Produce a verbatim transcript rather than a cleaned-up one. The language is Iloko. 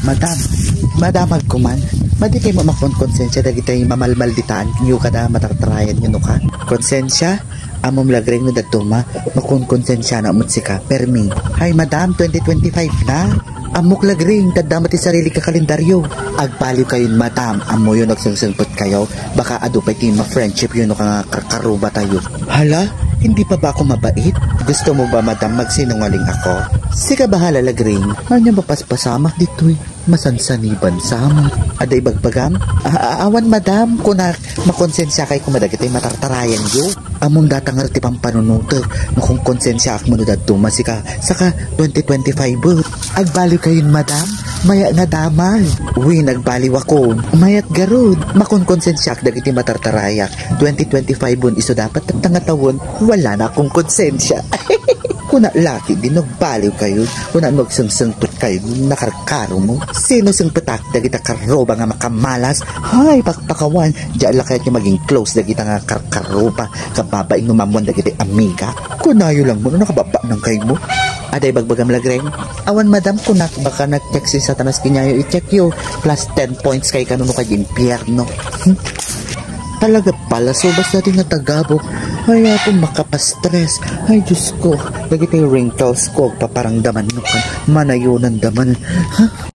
Madam, madam, agkuman. Madi kay mo makonkonsensya dagiti mamalmalditaanyo kada matartarayanyo no ka? Konsensya? Ammom lagreng no dadduma, makonkonsensiana met sika, permi. Hay, madam, twenty twenty-five na. Ammok lagreng, tadda met ti sarili ka kalendaryo. Agbaliw kayon, madam, ammoyon agsengsengpet kayo. Baka adu pay ti ma-friendship yo no ka nga karkaruba tayo. Hala, hindi pa ba ako mabait? Gusto mo ba, madam, magsinungaling ako? Sika bahala, lagreng. Anya mapaspasamak ditoy? Masansaniban sa mo. Adda ibagbagam? A-, a-, awan, madam, kunak, makonsensiakay koma dagiti matartarayanyo. Ammom data ngarud ti pampanunotek, makonkonsensiaak met no dadduma sika, saka twenty twenty-five. Agbaliw kayon, madam? Mayat nga damag. Wen, agbaliw ako. Mayat garud. Makonkonsensiaak dagiti matartarayak. Twenty twenty-five isu dapat, tangatawen, wala na akong konsensia. Kuna laki, di nagbaliw kayo. Kuna magsengsenpet kayo, nakarkaro mo. Sino sengpetak dagita karruba nga makamalas? Hay, pakpakawan. Diyan la kayo maging close dagita nga karkaruba. Kababain mo mamuan dagiti amiga. Kunayo lang mo, no nakababa nang kayo mo. Aday bagbagam lagreng. Awan, madam, kunak baka nag-text si Satanas, kinyayo i-check yo. Plus ten points kay kano no kay impyerno. Talaga pala, so basta di nga tagabok. Ay, ako makapastress. Ay, Diyos ko. Dagiti wrinkles ko, agpaparangdaman no kan. Manayonan daman. Ha?